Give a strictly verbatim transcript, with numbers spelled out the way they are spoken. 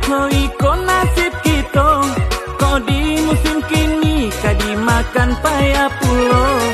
Iko nasib kito, kok di musim kini ka dimakan payah pulo.